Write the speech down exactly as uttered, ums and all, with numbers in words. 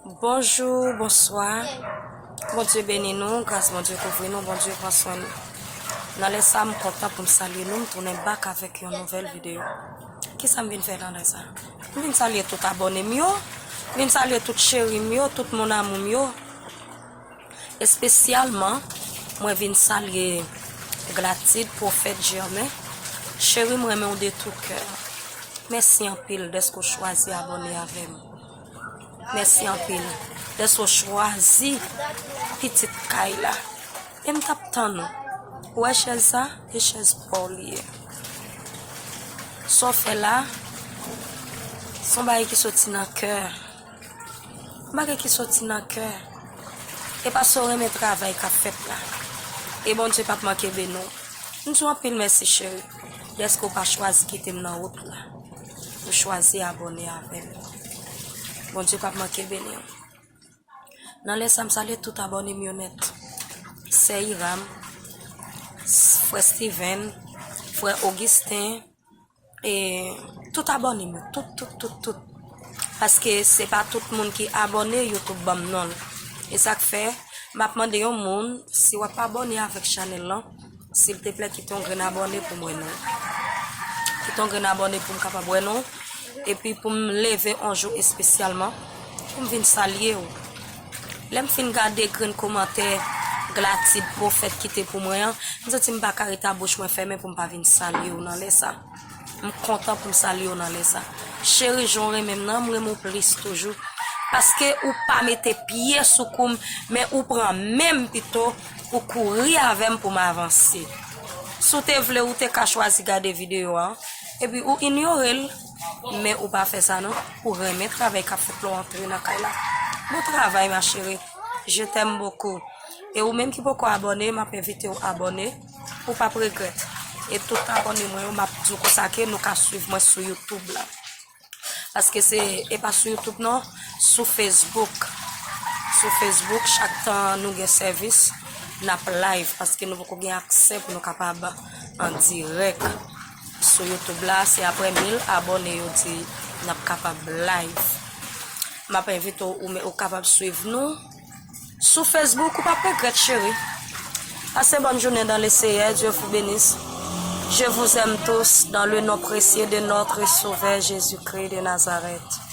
Bonjou, bonswa. Bondye beni nou, gras Bondye kouvri nou, Bondye pran swen nou. Nan lè sa, m kontan pou m salye nou, m tounen back avèk yon nouvèl videyo. Kisa m vin fè nan lè sa? M vin salye tout abòne m yo, m vin salye tout cheri m yo, tout mon amour m yo. Espesyalman, mwen vin salye Glatid, Pwofèt Germain. Cheri, m renmen w de tou kè. Mèsi anpil dèske w chwazi abòne avè m. Mèsi anpil dèske w chwazi pitit kay la. E m t ap tann ou. Ou wè chèz sa? E chèz pa w li ye. Sa w fè la, se yon bagay ki soti nan kè. Bagay ki soti nan kè. E paske w renmen travay k ap fèt la. E Bondye p ap manke beni w. M di w anpil mèsi, cheri, dèske w pa chwazi kite m nan wout la. Ou chwazi abòne avè m. Bondye p ap manke beni w. Nan lè sa, m salye tout abòne m yo nèt. Sè Iram, frè Steven, frè Augustin, e tout abòne m yo, tout, tout, tout, tout. Paske se pa tout moun ki abòne, YouTube ban m non l. E sa k fè, m ap mande yon moun, si w ap abòne avèk chanèl lan, silteplè, kite yon grenn abòne pou m wè non. Kite yon grenn abòne pou m kapab wè non. Epi pou m leve yon jou espesyalman, pou m vin salye w. Lè m fin gade grenn kòmantè Glatid Pwofèt kite pou mwen an, m santi m pa ka rete a bouch mwen fèmen pou m pa vin salye w nan lè sa. M kontan pou m salye w nan lè sa. Cheri, jan w renmen m nan, m renmen w plis toujou. Paske ou pa mete pye sou kou m, men ou pran men m pito pou kouri avè m pou m avanse. Si w te vle, ou te ka chwazi gade videyo a, epi ou inyore l, men ou pa fè sa non. Ou renmen travay k ap fèt la, w antre nan kay la. Bon travay, ma chérie. Je t'aime beaucoup. E ou menm ki poko abòne, m ap envite w abòne. Ou p ap regrèt. E tout abòne mwen yo, m ap di w konsa ke nou ka swiv mwen sou YouTube la. Paske se, e pa sou YouTube non, sou Facebook. Sou Facebook, chak tan nou gen sèvis, n ap live, paske nou poko gen aksè pou nou kapab an dirèk sou YouTube la. Se aprè mil abòne yo di n ap kapab live. M ap envite w, ou, men ou kapab swiv nou sou Facebook, ou p ap regrèt, cheri. Pase bòn jounen dans le Seigneur, Dieu vous bénisse. Je vous aime tous dans le nom précieux de notre Sauveur Jésus-Christ de Nazareth.